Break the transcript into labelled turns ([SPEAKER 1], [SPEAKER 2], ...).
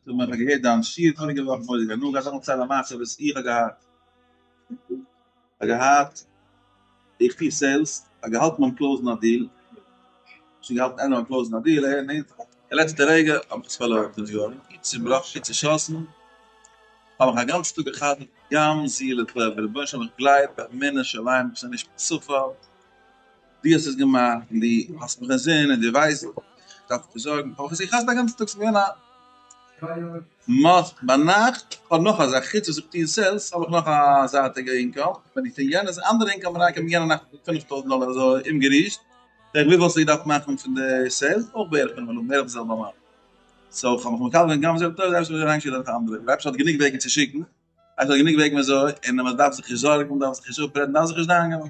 [SPEAKER 1] זאג מיר, איך האב געהערט דיין שיעור פאריגע וואך, מורא'דיג הנאה געהאט, זאל איך פארציילן א מעשה וואס איך האב געהאט. איך האב געהאט, איך טו sales, איך האב געהאלטן ביים close ן א deal, שוין געהאלטן ענדע ביים close ן א deal, און די לעצטע רגע האב איך עס פארלוירן, ס'איז געווארן צובראכן, צושאסן, האב איך א גאנצן טאג גע'חזר'ט גם זו לטובה, רבונו של עולם איך גלייב באמונה שלימה ס'איז נישט צופאל, דו האסט עס געמאכט און דו האסט מיך אינזין און דו ווייסט איך דארף נישט זארגן, האב איך עס גע'חזר'ט א גאנצן טאג, ס'איז געווען א מאסט ביינאכט, כ'האב נאך א זאך, חוץ וואס איך טו אין sales האב איך נאך א זייטיגע income, ווען איך טו יענע אנדערע income אריינקומען יענע נאכט 5000 דאלער אזוי אומגערישט, בערך וויפיל האסטו געדארפט מאכן פון די sales? אויך בערך פינף אלפים, בערך די זעלבע amount. So כ'האב מיך מקבל געווען גם זו לטובה, דער אייבערשטער האט מיר אריינגעשיקט דורך אנדערע, דער אייבערשטער האט גענוג וועגן צו שיקן, ער האט גענוג וועגן וויאזוי, און מען דארף זיך נישט זארגן, מען דארף זיך נישט אפרעדן, מען דארף זיך נישט דאגה'ן.